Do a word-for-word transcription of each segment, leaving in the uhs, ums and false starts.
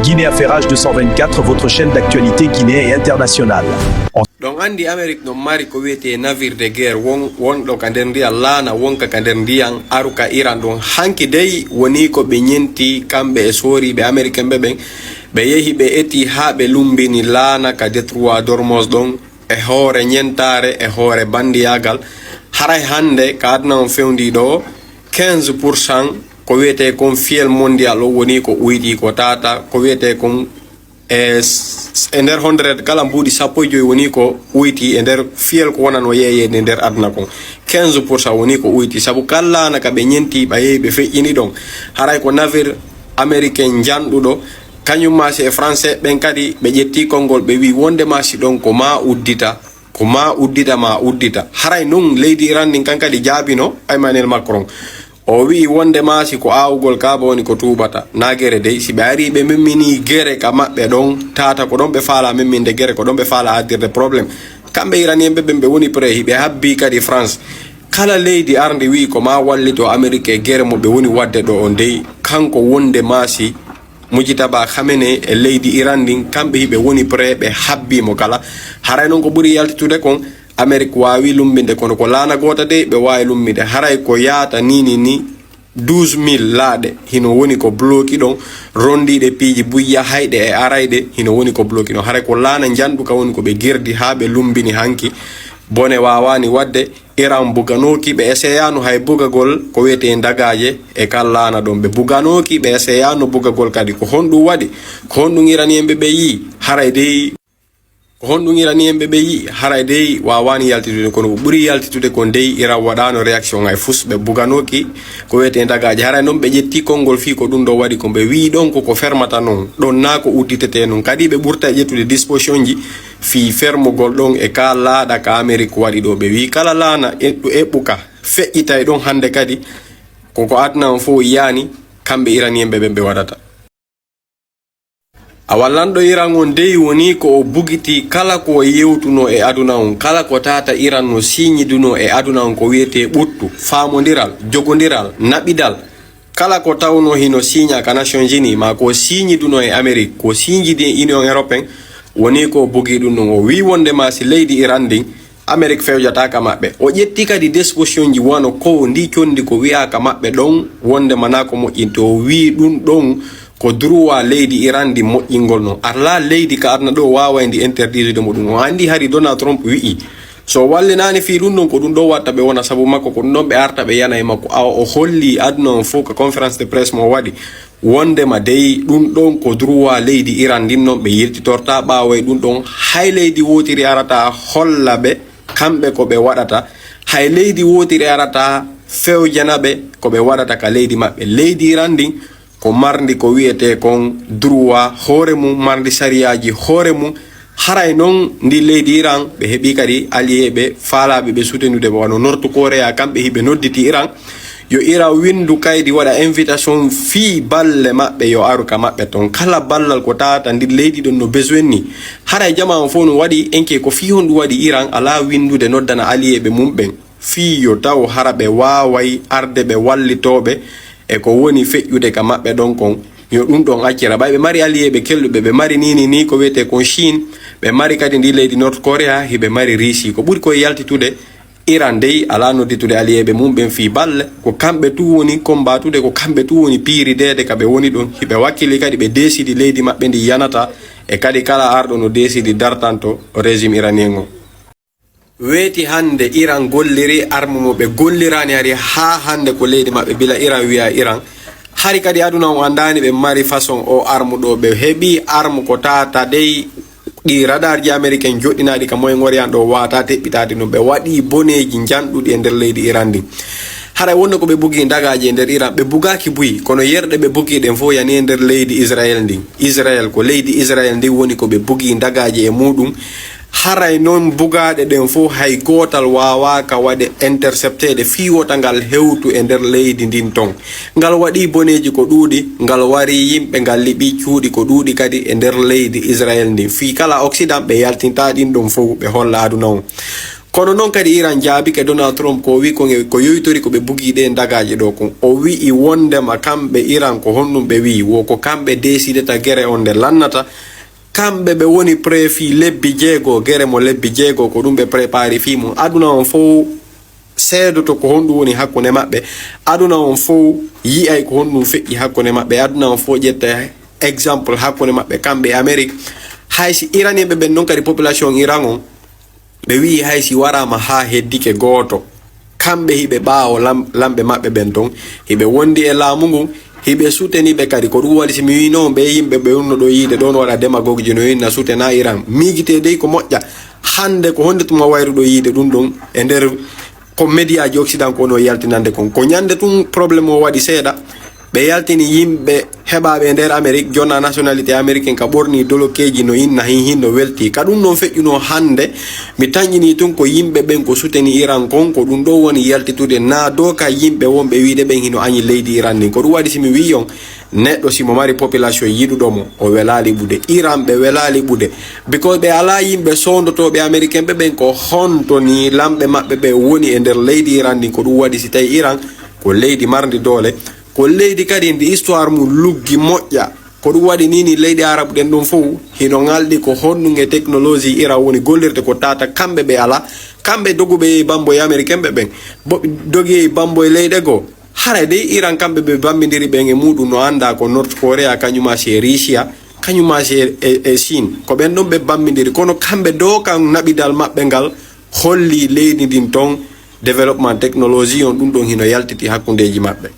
Guinée Affairage deux cent vingt-quatre, votre chaîne d'actualité guinéen et internationale. Ɗon anndi Amerik no mari ko wiyetee navire de guerre, won wonɗo ka nder ndiyam, laana wonka ka nder ndiyam, aruka Iran ɗon. Hanki dey woni ko ɓe ñenti kamɓe e sooriiɓe Ameriken ɓe ɓen. Ɓe yehi ɓe eti haa ɓe lumbini laana ka Détroit d'Ormuz ɗon e hoore ñentaare, e hoore banndiyaagal. Haray hannde ka aduna on fewndii ɗoo, quinze pour cent ko wiyetee kon fiel mondial o woni ko uyti ko tata, ko wiyetee kon e s- e nder hundred, kala mbuuɗi sappo e joyi woni ko uyti e nder fiel ko wonano yeeyeede nder aduna kon. Quinze pour cent woni ko uyti, sabu kala laana ka ɓe ñenti ɓa yehi ɓe feƴƴini ɗon. Haray ko navire américain njanɗuɗo, kañum ma si e français ɓen kadi ɓe ƴetti konngol ɓe wi wonde ma si ɗon ko ma uddita, ko ma uddita ma uddita. Haray non leydi Iran ndin kan kadi jaabino Emmanuel Macron. O wi'i wonde ma si ko aawugol kaaba woni ko tuubata, na gere dey. Si ɓe arii ɓe memmini gere ka maɓɓe ɗon, tata ko ɗon ɓe faala memminde gere, ko ɗon ɓe faala addirde problème. Kamɓe Iranien ɓe ɓen ɓe woni prêt, hiɓe habbi kadi France. Kala leydi arndi wi'i ko ma wallito Amerik e gere mo ɓe woni wadde ɗo on dey, kanko wonde ma si Mujitaba Khamenei e leydi Iran ndin, kamɓe hiɓe woni prêt, ɓe habbi mo kala. Haray non ko ɓuri yaltitude kon, Amerik waawi lumbinde, kono ko laana goota dey ɓe waawi lumbinde. Haray ko yaata ni ni ni, douze mille laaɗe hino woni ko bloki ɗon, rondiiɗe piiji buy yahayɗe e arayɗe hino woni ko bloki ɗon. Haray ko laana njanɗuka woni ko ɓe girdi haa ɓe lumbini hanki. Bone waawaani waɗde, Iran buganooki, ɓe eseyano hay bugagol ko wiyetee ndagaaje e kal laana ɗon. Ɓe buganooki, ɓe eseyano bugagol kadi. Ko honɗum waɗi? Ko honɗum Iranien ɓe ɓe yi'i? Haray dey, ko honɗum Iranien ɓe ɓe yi'i? Haray dey waawaani yaltitude, kono ko ɓuri yaltitude kon dey Iran waɗano réaction hay fus. Ɓe buganooki ko wiyetee ndagaaje. Haray non ɓe ƴetti konngol fii ko ɗum ɗo waɗi ko. Ɓe wi'i ɗon ko ko fermata non, ɗon na ko udditetee non. Kadi ɓe ɓurta e ƴettude disposition ji fii fermugol ɗon e ka laaɗa ka Amerik waɗi ɗo. Ɓe wi'i kala laana eɓɓu-, eɓɓuka feƴƴitay ɗon hannde kadi, ko ko aduna on fow yiyaani, kamɓe Iranien ɓe ɓen ɓe waɗata. Awa lanɗo Iran on dey woni ko o bugiti kala ko o yewtuno e aduna on, kala ko tata Iran no siñiduno e aduna on ko wiyetee ɓuttu, faamondiral, jogondiral, naɓidal. Kala ko tawno hino siña ka Nations Unies, maa ko siñiduno e Amerik, ko siñidi e Union Européen, woni ko o bugi ɗum ɗon. O wi'i wonde ma si leydi Iran ndin, Amerik fewjata ka maɓɓe. O ƴetti kadi disposition ji wano ko ndi condi ko wi'a ka maɓɓe ɗon, wonde ma na ko moƴƴinto. O wi'i ɗum ɗon ko droit leydi Iran ndi moƴƴingol non. Alaa leydi ka aduna ɗo waaway ndi interdirude mo ɗum. O anndi hari Donald Trump wi'i, so wallinaani fii ɗum ɗon, ko ɗum ɗon watta ɓe wona sabu makko, ko ɗum ɗon ɓe arta ɓe yana e makko. Awa o holli aduna on fof ka conférence de presse mo o waɗi, wondema dey ɗum ɗon ko droit leydi Iran ndin non ɓe yiltitorta. Ɓaawo e ɗum ɗon, hay leydi wootiri arata holla ɓe kamɓe ko ɓe waɗata. Hay leydi wootiri arata fewjana ɓe ko ɓe waɗata ka leydi maɓɓe. Leydi Iran ndin ko marndi ko wi'etee kon droit hoore mum, marndi sariyaaji hoore mum. Haray non ndi leydi Iran, ɓe heɓi kadi allié ɓe faalaaɓe ɓe soutenude ɓe wano North Korea, kamɓe hiɓe nodditi Iran yo Iran winndu kaydi, waɗa invitation fii balle maɓɓe yo aru ka maɓɓe ton. Kala ballal ko tata ndin leydi ɗon no besoin ni. Haray jamaa on fof no waɗi enke ko fii honɗum waɗi Iran alaa winndude noddana allié ɓe mum ɓen fii yo taw hara ɓe waaway arde ɓe wallitoo ɓe e ko woni feƴƴude ka maɓɓe ɗon kon, yo ɗum ɗon accira. Ɓay ɓe mari allié ɓe kelɗuɓe, ɓe mari ni ni ni ko wiyetee kon Chine, ɓe mari kadi ndi leydi North Korea, hiɓe mari Russie. Ko ɓuri koye yaltitude, Iran dey alaa nodditude allié ɓe mum ɓen fii balle. Ko kamɓe tun woni kombaatude, ko kamɓe tun woni piirideede ka ɓe woni ɗon. Hiɓe wakkili kadi ɓe deesidi leydi maɓɓe ndi yanata, e kadi kala arɗo no deesidi dartanto régime iranien on. Weeti hannde Iran golliri arme mo ɓe golliraani hari haa hannde ko leydi maɓɓe bila Iran wi'a Iran. Hari kadi aduna on anndaani ɓe mari façon o arme ɗo. Ɓe heɓi arme ko tata dey ɗi radar ji américain joɗɗinaaɗi ka Moyen-Orient ɗo waata teɓɓitaade ɗum. Ɓe waɗi boneeji njanɗuɗi e nder leydi Iran ndin. Haray wonde ko ɓe bugi dagaaji e nder Iran, ɓe bugaaki buy, kono yerɗe ɓe bugi ɗen fof yani e nder leydi Israel ndin. Israel, ko leydi Israel ndin woni ko ɓe bugi dagaaji e muɗum. Haray non bugaaɗe ɗen fof hay gootal waawaaka waɗe intercepteede fii wota ngal hewtu e nder leydi ndin ton. Ngal waɗi boneeji ko ɗuuɗi, ngal wari yimɓe, ngal liɓi cuuɗi ko ɗuuɗi kadi e nder leydi Israel ndin. Fii kala Occident ɓe yaltinta ɗin ɗon fof ɓe holla aduna on. Kono noon kadi Iran jaabike Donald Trump ko o wi kon e ko yowitori ko ɓe bugii ɗee dagaaje ɗoo kon. O wi'i wonndema kamɓe Iran ko honɗum ɓe wi'i, wo ko kamɓe deesidata gere on nde lannata. Kamɓe ɓe woni pree fii lebbi jeego, gere mo lebbi jeego ko ɗum ɓe prepari fii mum. Aduna on fow seedoto ko honɗum woni hakkunde maɓɓe. Aduna on fow yi'ay ko honɗum feƴƴi hakkunde maɓɓe. Aduna on fow ƴetta exemple hakkunde maɓɓe kamɓe e Amerik. Hay si Iranienɓe ɓen noon kadi population Iran on, ɓe wi'i hay si waraama haa heddike gooto, kamɓe hiɓe ɓaawo lam-, lamɓe maɓɓe ɓen ton, hiɓe wondi e laamu ngun, hiɓe suteni ɓe kadi. Ko ɗum waɗi si mi wi'no on ɓee yimɓe ɓe wonno ɗoo yiide ɗon waɗa demagogue ji no inna sutena Iran. Miijitee dey ko moƴƴa. Hannde ko honde tuma wayruɗo yiide ɗum ɗon e nder ko médiaji occident ko no yaltinande kon. Ko ñande tun problème o waɗi seeɗa. Ɓe yaltini yimɓe heɓaaɓe e nder Amérique, jonna nationalité américain ka ɓorni dolokeeji no inna hin hin no welti. Ka ɗum noon feƴƴunoo hannde, mi tanƴinii tun ko yimɓe ɓen ko suteni Iran kon, ko ɗum ɗoo woni yaltitude naa doo ka yimɓe wonɓe wiide ɓen hino añi leydi Iran ndin. Ko ɗum waɗi si mi wi'i on, neɗɗo si mo mari population yiɗuɗo mo, o welaali ɓude. Iran ɓe welaali ɓude. Because ɓe alaa yimɓe soondotooɓe américain ɓe ɓen ko honto ni lamɓe maɓɓe ɓe woni e nder leydi Iran ndin. Ko ɗum waɗi si tawi Iran ko leydi marndi doole, ko leydi kadi ndi histoire mum luggi moƴƴa. Ko ɗum waɗi ni, ni leyɗe Arabu ɗen ɗon fow hino ŋalɗi ko honɗum e technologie Iran woni gollirde ko tata kamɓe ɓe alaa. Kamɓe doguɓe yehi bambo e américain ɓe ɓen, bo-, dogi yehi bambo e leyɗe goo. Haray dey Iran kamɓe ɓe bambindiri ɓen e muɗum no anndaa ko North Korea, kañum maa si e Russia, kañum maa si e, e, e Chine. Ko ɓen ɗon ɓe bambindiri. Kono kamɓe doo kan naɓidal maɓɓe ngal holli leydi ndin ton développement technologie on ɗum ɗon hino yaltiti hakkundeeji maɓɓe.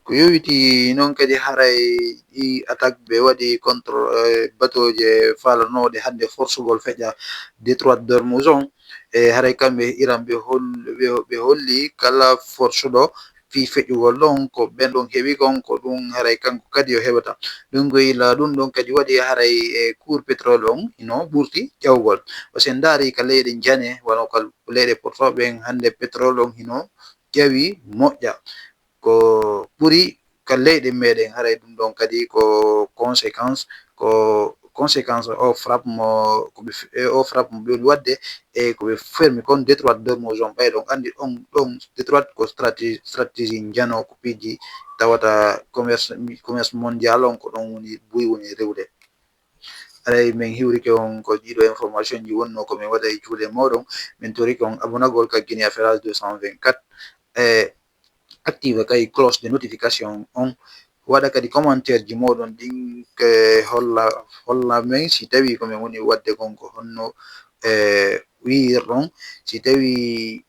Ko yowiti noon kadi, haray ɗi attaque ɓe waɗi contre, eh, batooje faalanooɗe hannde forsugol feƴƴa détroit d'Ormuz on. E haray kamɓe Iran ɓe hol-, ɓe, ɓe holli kala forsuɗo fii feƴƴugol ɗon, ko ɓen ɗon heɓi kon, ko ɗum haray kanko kadi o heɓata. Ɗum ko ila ɗum ɗon kadi waɗi haray e cours pétrole on hino ɓurti ƴawgol. O sen ndaari ka leyɗe njane, wano ka leyɗe porto ɓen, hannde pétrole on hino ƴawi moƴƴa. Ko ɓuri ka leyɗe meɗen, haray ɗum ɗon kadi ko conséquence, ko conséquence o frappe mo, ko ɓe f-, e o frappe mo ɓe woni waɗde, e ko ɓe fermi kon détroit d'Ormuz on. Ɓay ɗon anndi on ɗon détroit ko strate-, stratégie njano, ko piiji tawata commerce, commerce mondial on ko ɗon woni buy woni rewde. Haray min hiwrike on ko ɗiɗo information ji wonnoo ko min waɗa e juuɗe mooɗon. Min torike on abonagol ka Guinea Flash deux cent vingt-quatre. E active kay cloche de notification on. Waɗa kadi commentaire ji mooɗon ɗin ke holla, holla min si tawi ko min woni waɗde kon ko honno, e, wi'irɗon. Si tawi,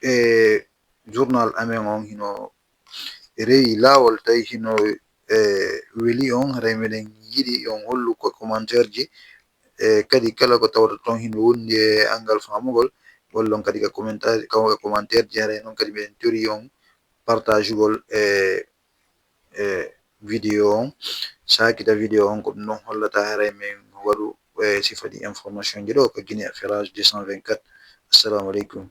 e, journal amen on hino rewi laawol, tawi hino e weli on, haray meɗen yiɗi on hollu ko commentaire ji, e kadi kala ko tawata toon hino wondi e anngal faamugol, wallon kadi ka commentaire, ka commentaire ji, haray noon kadi meɗen tori on partage gol e e video on, saakita video on, ko ɗum ɗon hollata haray men waɗu e sifa ɗi information ji ɗo ka Guinée Affairage deux cent vingt-quatre. Assalamu aleykum.